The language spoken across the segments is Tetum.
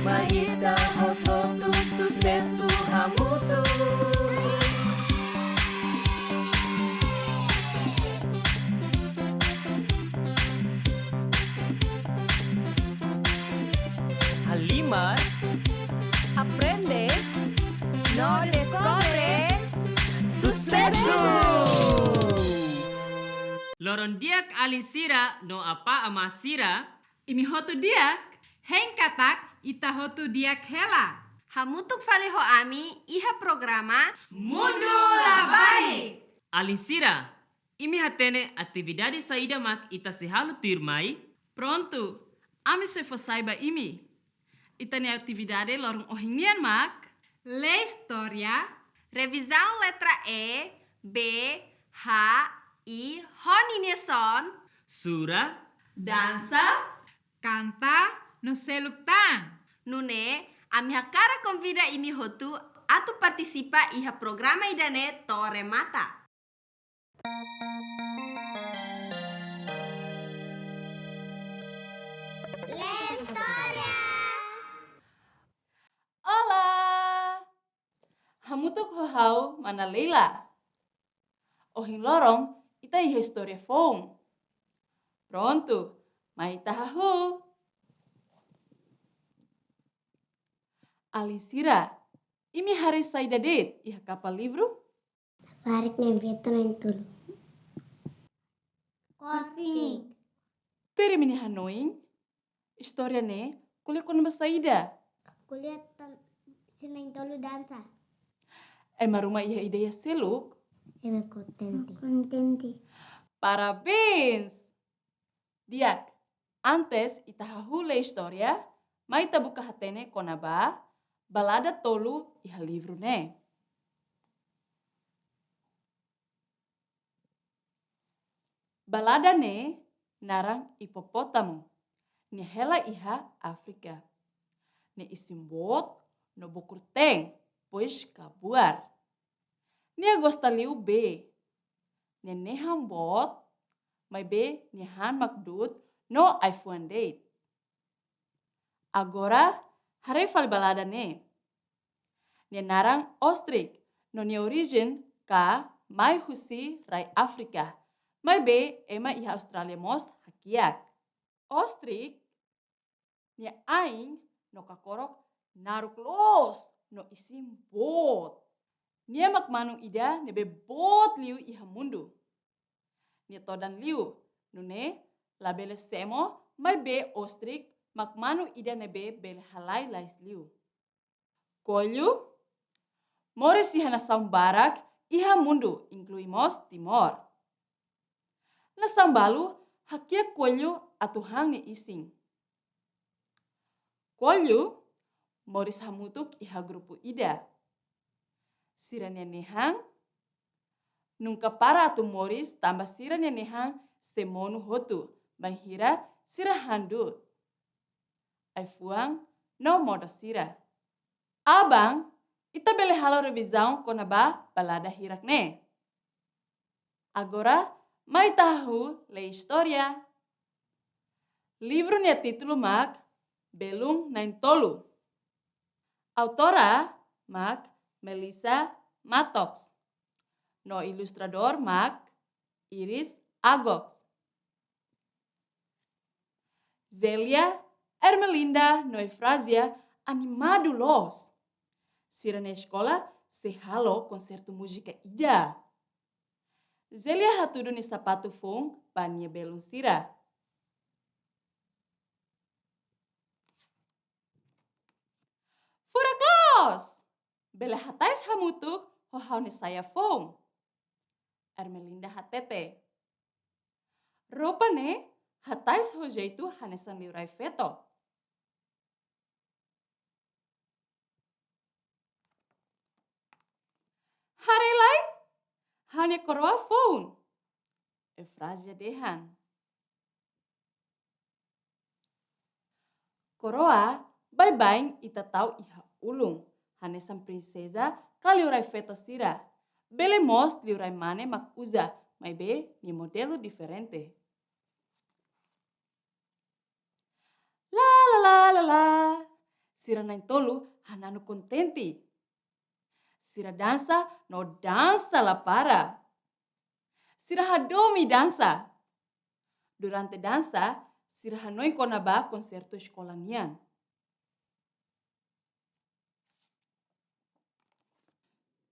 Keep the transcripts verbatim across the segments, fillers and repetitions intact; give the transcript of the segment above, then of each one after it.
Mai ita hotu-hotu susesu hamutuk. Halimar, aprende no deskobre susesu. Loron di'ak alin sira no apá amá sira. Imi hotu di'ak? Hein katak ita hotu di'ak hela. Hamutuk fali ho ami iha programa Mundu Labarik. Alin sira, imi hatene atividade saida mak ita sei halo tuirmai? Prontu, ami sei fó sai ba imi. Ita-nia atividade loron ohin nian mak: lee istória, revizaun letra E, B, H, I ho ninia son, sura, dansa, kanta no seluk tan. Nune'e, ami hakarak konvida imi hotu atu partisipa iha programa ida-ne'e to'o remata. Lee istória. Olá! Hamutuk ho ha'u, mana Leila. Ohin loron, ita iha istória foun. Prontu, mai ita hahú. Alin sira, imi haree saida de'it iha kapa livru? Labarik na'in-feto, na'in-tolu. Kór pink. Tuir imi-nia hanoin, istória ne'e ko'alia kona-ba saida? Ko'alia tan-, sira na'in-tolu dansa. Ema ruma iha ideia seluk? Ema kontente. Kontente. Parabéns! Di'ak, antes ita hahú lee istória, mai ita buka hatene kona-ba balada tolu iha livru ne'e. Balada ne'e naran Hipopótamu, nia hela iha Áfrika. Nia isin boot no bokur-teen, pois kabuar. Nia gosta liu bee. Nia nehan boot, maibé nia han mak du'ut no ai-fuan de'it. Agora, haree fali balada ne'e. Nia naran Ostrik, no nia orijen ka mai husi rai Áfrika, maibé ema iha Austrália mós hakiak. Ostrik, nia ain no kakorok naruk loos no isin boot. Nia mak manu ida ne'ebé boot liu iha mundu. Nia todan liu, nune'e labele semo, maibé Ostrik mak manu ida ne'ebé bele halai lais liu. Koellu moris iha nasaun barak iha mundu, inklui mós Timor. Nasaun balu hakiak koellu atu han nia isin. Koellu moris hamutuk iha grupu ida. Sira-nia nehan nunka para atu moris tanba sira-nia nehan sei monu hotu bainhira sira han du'ut, ai-fuan no modo sira. Aban, ita bele halo revizaun kona-ba balada hirak ne'e. Agora, mai ita hahú lee istória. Livru nia títulu mak Belun Na'in-Tolu. Autora mak Melissa Mattox. No ilustradór mak Iris Agox. Zélia, Ermelinda no Eufrazia animadu loos. Sira-nia eskola sei halo konsertu múzika ida. Zélia hatudu nia sapatu foun ba nia belun sira. Furak loos! Bele hatais hamutuk ho ha'u-nia saia foun, Ermelinda hatete. Roupa ne'e hatais ho jeitu hanesan liurai feto. Haree lai, ha'u-nia koroa foun, Eufrazia dehan. Koroa baibain ita tau iha ulun, hanesan prinseza ka liurai feto sira. Bele mós liurai mane mak uza, maibé nia modelu diferente. La, la, la, la, la. Sira na'in-tolu hananu kontente. Sira dansa no dansa la para. Sira hadomi dansa. Durante dansa, sira hanoin kona-ba konsertu eskola nian.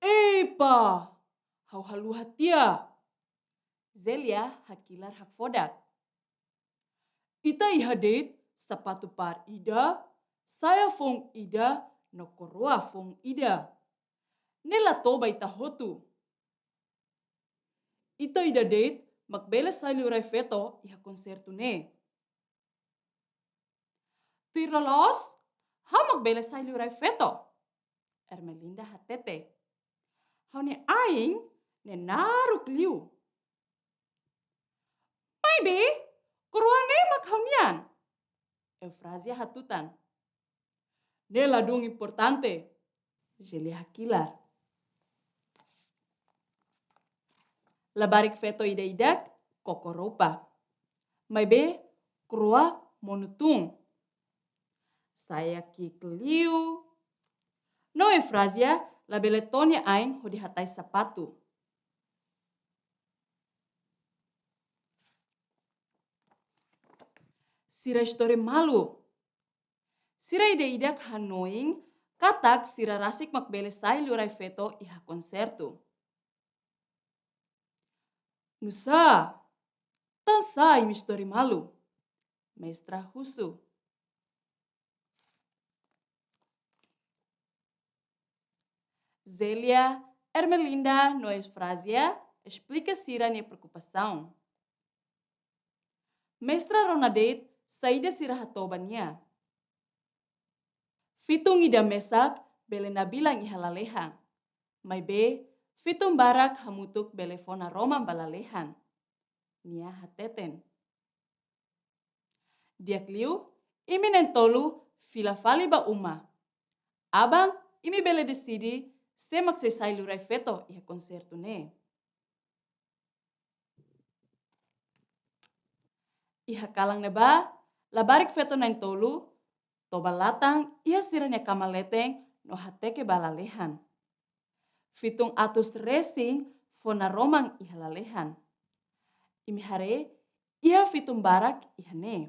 Epa, ha'u haluha tiha. Zelia hakilar hakfodak. Ita iha de'it sapatu par ida, saia foun ida, no koroa foun ida. Ne'e la toba ita hotu. Ita ida de'it mak bele sai liurai feto iha konsertu ne'e. Tuir loloos, ha'u mak bele sai liurai feto. Ermelinda hatete. Ha'u-nia ain ne'e naruk liu. Maibé, koroa ne'e mak ha'u-nian. Eufrazia hatutan. Ne'e ladún importante. Zelia hakilar. Labarik feto ida-idak koko roupa. Maibé, koroa monu tun. Saia ki'ik liu. No Eufrazia labele to'o nia ain hodi hatais sapatu. Sira istori malu. Sira ida-idak hanoin katak sira rasik mak bele sai liurai feto iha konsertu. Nusá, tansá imi istori malu? Mestra husu. Zelia, Ermelinda no Eufrazia esplika sira-nia preokupasaun. Mestra rona de'it saida sira hato'o ba nia. Fitun ida mesak bele nabilan iha lalehan. Maibé, fitun barak hamutuk bele fó naroman ba lalehan. Nia hateten. Di'ak liu, imi na'in-tolu fila fali ba uma. Aban, imi bele deside sé mak sei sai liurai feto iha konsertu ne'e. Iha kalan ne'ebá, labarik feto na'in-tolu toba latan iha sira-nia kama leten no hateke ba lalehan. Fitun atus resin fó naroman iha lalehan. Imi haree, iha fitun barak iha ne'e.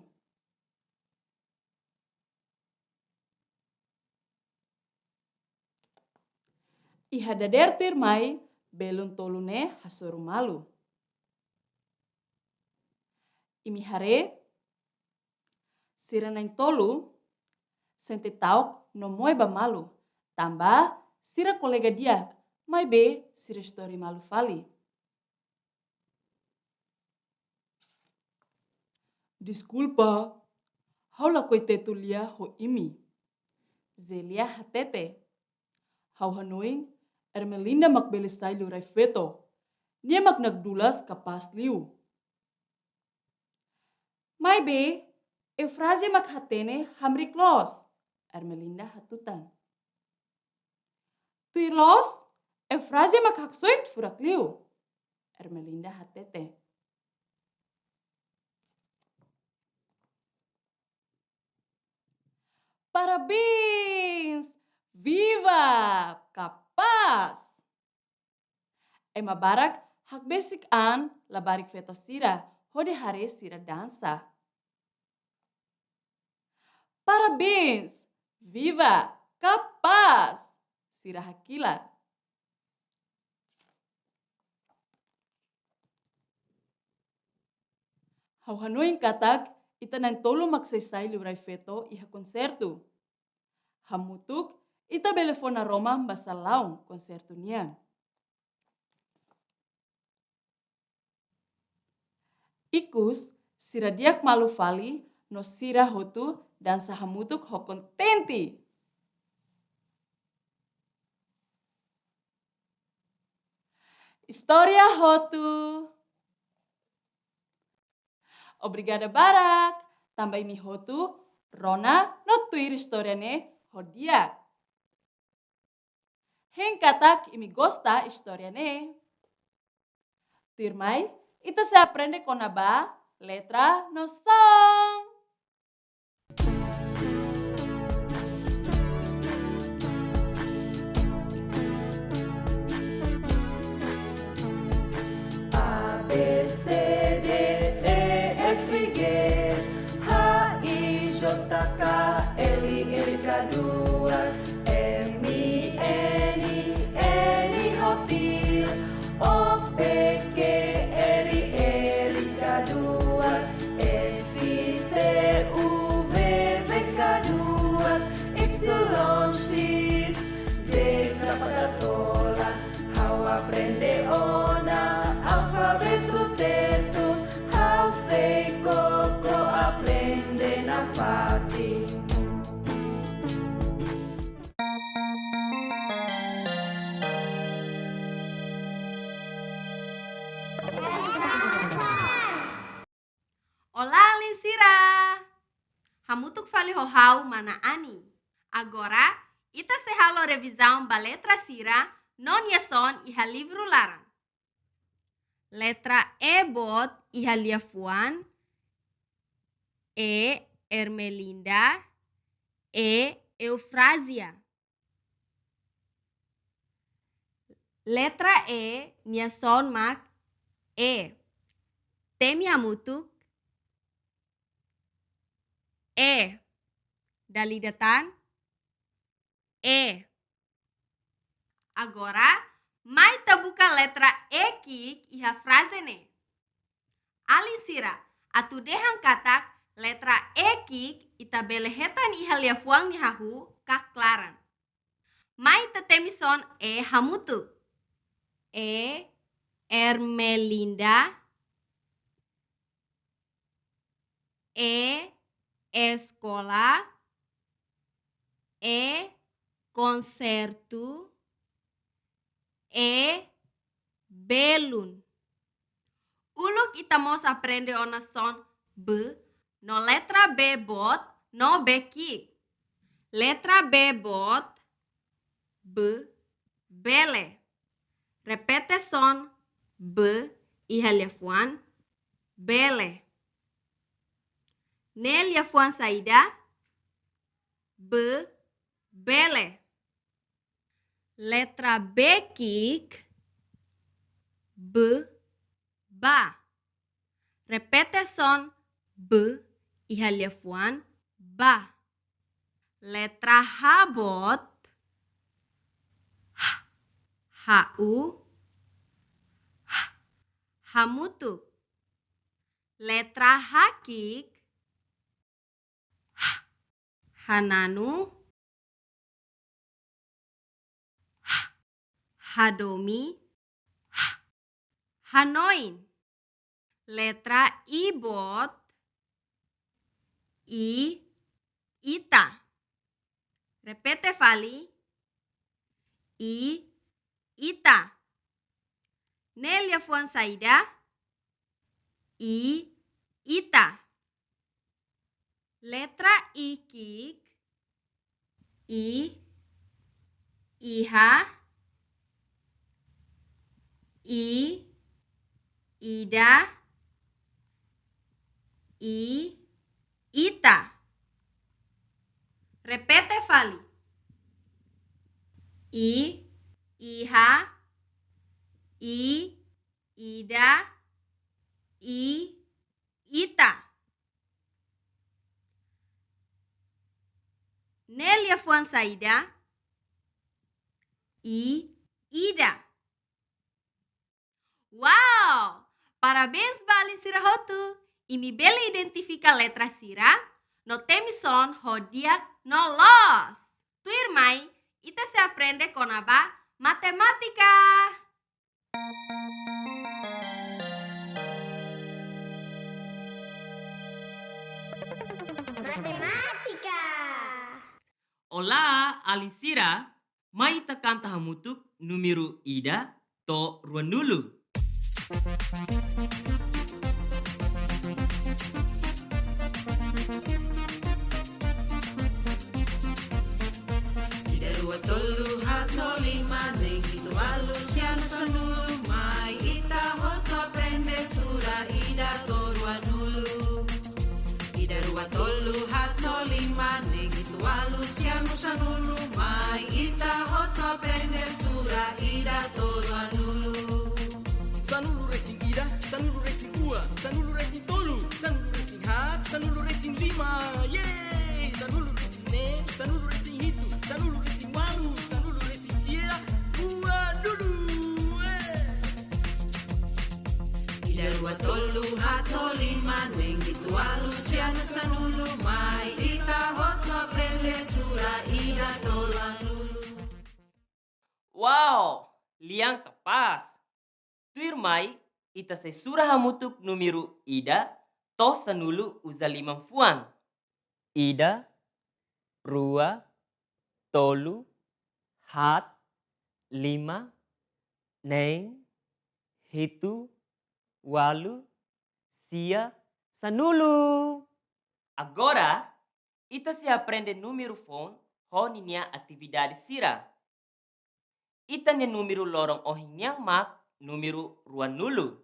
Iha dadeer tuirmai, belun tolu ne'e hasoru malu. Imi haree, sira na'in-tolu sente ta'uk no moe ba malu, tanba sira kolega di'ak, maibé sira istori malu fali. Deskulpa, ha'u lakohi tetu lia ho imi. Zelia hatete. Ha'u hanoin, Ermelinda mak bele sai liurai feto. Nia mak nakdulas kapás liu. Maibé, Eufrazia mak hatene hamriik loos. Ermelinda hatutan. Tuir loos, Eufrazia mak haksoit furak liu. Ermelinda hatete. Parabéns! Viva! Kapás! Ema barak hakbesik an labarik feto sira hodi haree sira dansa. Parabéns! Viva! Kapás! Sira hakilar. Ha'u hanoin katak ita na'in-tolu mak sei sai liurai feto iha konsertu. Hamutuk, ita bele fó naroman ba salaun konsertu nian. Ikus, sira di'ak malu fali no sira hotu dansa hamutuk ho kontente. Istória hotu. Obrigada barak, tanba imi hotu rona no tuir istória ne'e ho di'ak. Hein katak imi gosta istória ne'e. Tuirmai, ita sei aprende kona-ba letra no son. Kadua, M, N, L, hotel, O, P, Q, R, L, kadua, S, T, U, V, V, kadua, Y, X, Z, K, K, tola. Ha'u aprende ona alfabetu Tetun, ha'u sei koko aprende nafatin. Olá, alin sira! Hamutuk fali ho ha'u, Mana Ani. Agora, ita sei halo revizaun ba letra sira no nia son iha livru laran. Letra E boot iha liafuan E, Ermelinda, E, Eufrazia. Letra E nia son mak E. Temi hamutuk. E. Dala ida tan. E. Agora, mai ita buka letra E ki'ik iha fraze ne'e. Alin sira, atu dehan katak letra E ki'ik ita bele hetan iha liafuan nia hahú ka klaran. Mai ita temi son E hamutuk. E, Ermelinda. E, eskola. E, konsertu. E, belun. Uluk ita mós aprende ona son B no letra B boot no B ki'ik. Letra B boot, B, bele. Repete son B iha liafuan bele. Ne'e liafuan saida? B, bele. Letra B ki'ik, B, ba. Repete son B iha liafuan ba. Letra H boot, H, ha'u, H, hamutuk. Letra H ki'ik, H, hananu. H, hadomi. H, hanoin. Letra I boot, I, ita. Repete fali. I, ita. Ne'e liafuan saida? I, ita. Letra I ki'ik, I, iha, I, ida, I, ita. Repete fali. I, iha, I, ida, I, ita. Ne'e liafuan saida? I, ida. Wow! Parabéns ba alin sira hotu. Imi bele identifika letra sira no temi son ho di'ak no loos. Tuirmai, ita sei aprende kona-ba matemátika. Matemátika. Olá, alin sira. Mai ita kanta hamutuk númeru ida to'o ruanulu. Ida, rua, tolu, haat, lima, neen, hitu, ualu, sia, nulu, sanulu. Mai ita hotu aprende sura ida to'o ruanulu. Ida, rua, tolu, haat, lima, neen, hitu, ualu, sia, nulu, sanulu. Mai ita hotu aprende sura ida to'o ruanulu. Sanulu resin ida, sanulu resin rua, sanulu resin tolu, sanulu resin haat, sanulu resin lima. Yeay! Sanulu resin neen, Sanulu-resin-hitu, sanulu-resin-ualu, sanulu-resin-sia, ruanulu. Eh. Ida, rua, tolu, haat, lima, neen, hitu, ualu, sia, sanulu, mai ita hotu aprende sura ida to'o ruanulu. Wow, lian kapás. Tuirmai, ita sei sura hamutuk númeru ida to'o sanulu uza liman-fuan. Ida, rua, tolu, haat, lima, neen, hitu, ualu, sia, sanulu. Agora, ita sei aprende númeru foun ho ninia atividade sira. Ita-nia númeru loron ohin nian mak númeru ruanulu.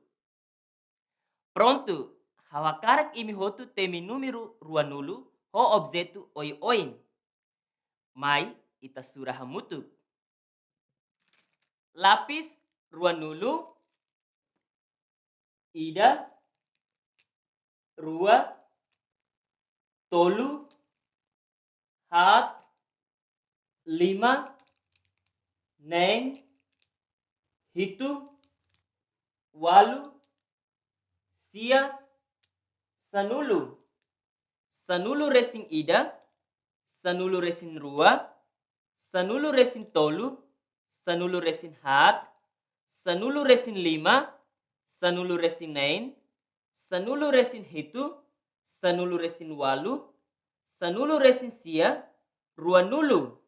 Prontu, ha'u hakarak imi hotu temi númeru ruanulu ho objetu oioin. Mai ita sura hamutuk. Lapis ruanulu, ida, rua, tolu, haat, lima, neen, hitu, ualu, sia, sanulu. Sanulu-resin-ida, sanulu-resin-rua, sanulu-resin-tolu, sanulu-resin-haat, sanulu-resin-lima, sanulu-resin-neen, sanulu-resin-hitu, sanulu-resin-ualu, sanulu-resin-sia, ruanulu.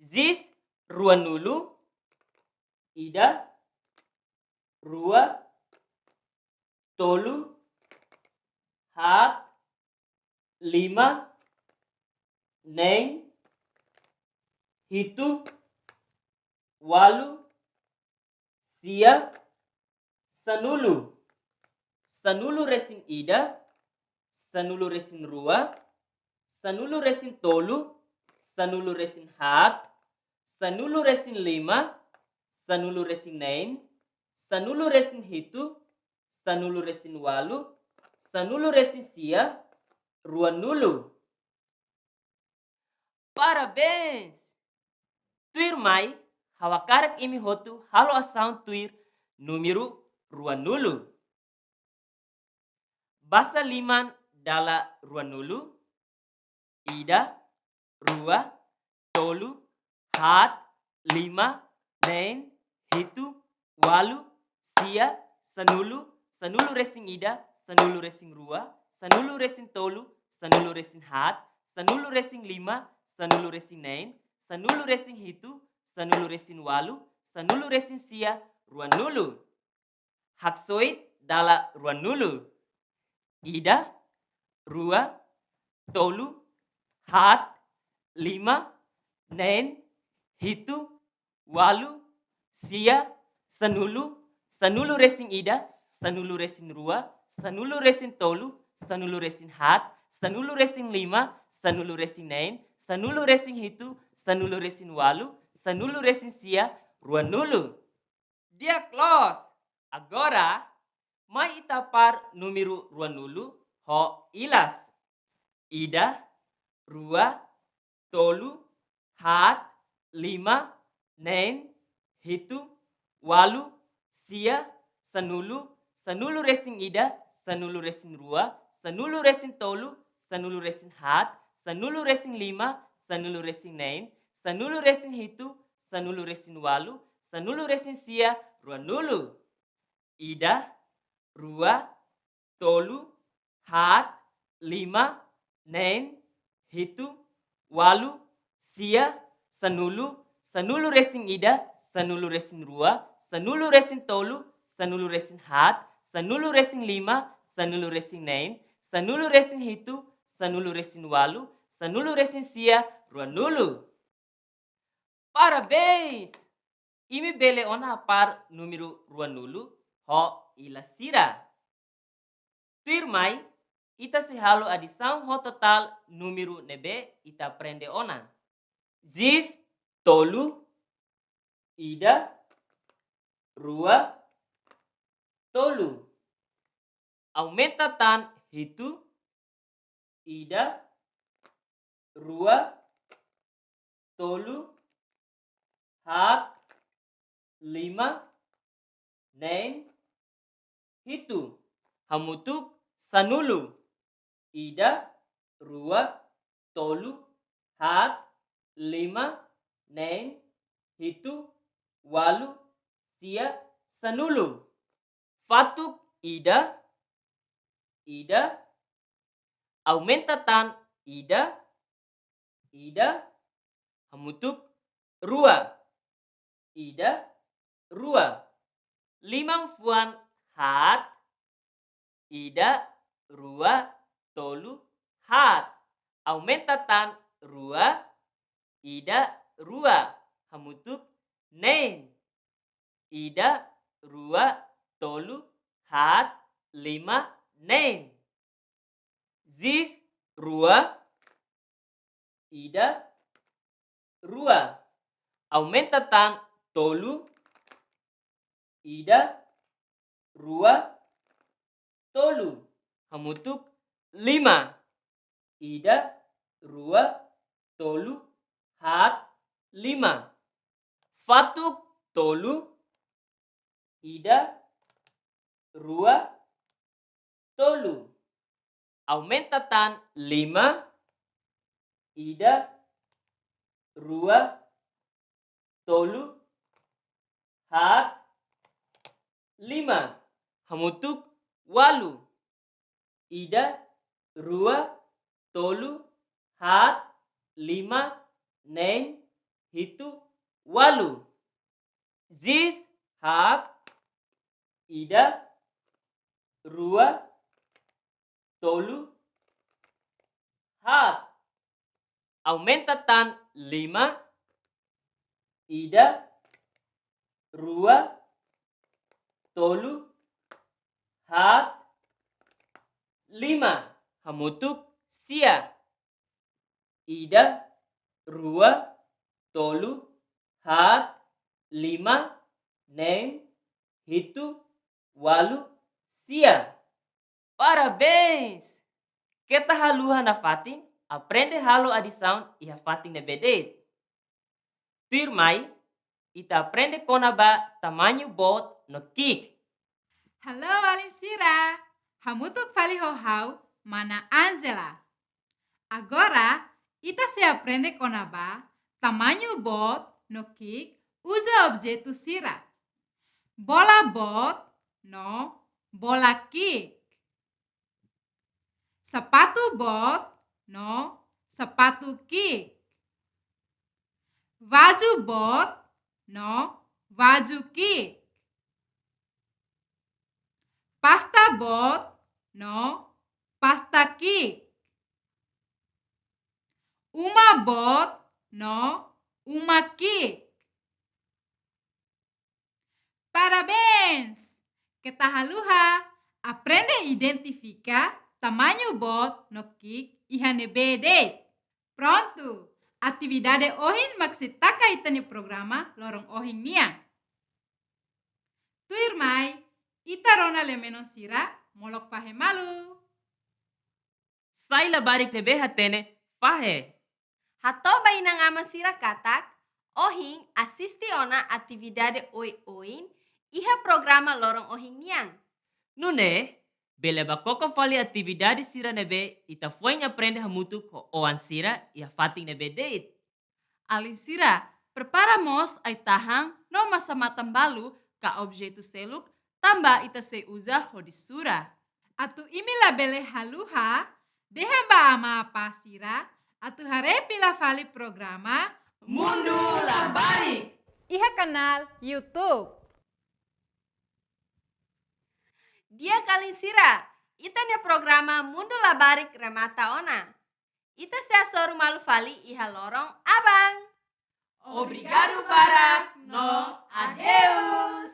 Zis ruanulu, ida, rua, tolu, haat, lima, neen, hitu, ualu, sia, sanulu. Sanulu-resin-ida, sanulu-resin-rua, sanulu-resin-tolu, sanulu-resin-haat, sanulu-resin-lima, sanulu-resin-neen, sanulu-resin-hitu, sanulu-resin-ualu, sanulu-resin-sia, ruanulu. Parabéns! Tuirmai, ha'u hakarak imi hotu halo orasaun tuir númeru ruanulu. Basa liman dala ruanulu, ida, rua, tolu, haat, lima, neen, hitu, ualu, sia, sanulu, sanulu-resin-ida, sanulu-resin-rua, sanulu-resin-tolu, sanulu-resin-haat, sanulu-resin-lima, sanulu-resin-neen, sanulu-resin-hitu, sanulu-resin-ualu, sanulu-resin-sia, ruanulu. Haksoit dala ruanulu. Ida, rua, tolu, haat, lima, neen, hitu, ualu, sia, sanulu, sanulu-resin-ida, sanulu-resin-rua, sanulu-resin-tolu, sanulu-resin-haat, sanulu-resin-lima, sanulu-resin-neen, sanulu-resin-hitu, sanulu-resin-ualu, sanulu-resin-sia, ruanulu. Di'ak loos. Agora, mai ita apár númeru ruanulu ho ilas. Ida, rua, tolu, haat, lima, neen, hitu, ualu, sia, sanulu, sanulu-resin-ida, sanulu-resin-rua, sanulu-resin-tolu, sanulu-resin-haat, sanulu-resin-lima, sanulu-resin-neen, sanulu-resin-hitu, sanulu-resin-ualu, sanulu-resin-sia, ruanulu. Ida, rua, tolu, haat, lima, neen, hitu, ualu, sia, sanulu, sanulu-resin-ida, sanulu-resin-rua, sanulu-resin-tolu, sanulu-resin-haat, sanulu-resin-lima, sanulu-resin-neen, sanulu-resin-hitu, sanulu-resin-ualu, sanulu-resin-sia, ruanulu. Parabéns! Imi bele ona apár númeru ruanulu ho ilas sira. Tuirmai, ita sei halo adisaun ho totál númeru ne'ebé ita aprende ona. Zis tolu, ida, rua, tolu. Aumenta tan hitu, ida, rua, tolu, haat, lima, neen, hitu. Hamutuk sanulu. Ida, rua, tolu, haat, lima, neen, hitu, ualu, sia, sanulu. Fatuk ida, ida, aumenta tan ida, ida, hamutuk rua, ida, rua. Liman fuan haat, ida, rua, tolu, haat. Aumenta tan rua, ida, rua, hamutuk neen. Ida, rua, tolu, haat, lima, neen. Zis rua, ida, rua. Aumenta tan tolu, ida, rua, tolu. Hamutuk lima. Ida, rua, tolu, haat, lima. Fatuk tolu, ida, rua, tolu. Aumenta tan lima, ida, rua, tolu, haat, lima. Hamutuk ualu. Ida, rua, tolu, haat, lima, neen, hitu, ualu. Zis haat, ida, rua, tolu, haat. Aumenta tan lima, ida, rua, tolu, haat, lima. Hamutuk sia. Ida, rua, tolu, haat, lima, neen, hitu, ualu, sia. Parabéns! Keta haluha nafatin aprende halo adisaun iha fatin ne'ebé de'it. Tuirmai, ita aprende kona-ba tamañu boot no ki'ik. Halo alin sira, hamutuk fali ho ha'u, mana Angela. Agora, ita sei aprende kona-ba tamañu boot no ki'ik uza objetu sira. Bola boot no bola ki'ik. Sapatu boot no sapatu ki'ik. Vaju boot no vaju ki'ik. Pasta boot no pasta ki'ik. Uma boot no uma ki'ik. Parabéns! Keta haluha aprende identifika tamañu boot no ki'ik iha ne'ebé de'it. Prontu, atividade ohin mak sei taka ita-nia programa loron ohin nian. Tuirmai, ita rona lee-menon sira molok fahe malu. Sai labarik ne'ebé hatene fahe. Hato'o ba inan-aman sira katak ohin asiste ona atividade oioin iha programa loron ohin nian. Nune'e, bele bá koko fali atividade sira ne'ebé ita foin aprende hamutuk ho oan sira iha fatin ne'ebé de'it. Alin sira, prepara mós ai-tahan no masa-matan balu ka objetu seluk tanba ita sei uza hodi sura. Atu imi labele haluha, dehan ba amá apá sira atu haree fila fali programa Mundu Labarik iha kanál YouTube. Di'ak alin sira, ita-nia programa Mundu Labarik remata ona. Ita sei hasoru malu fali iha loron aban. Obrigadu barak no adeus.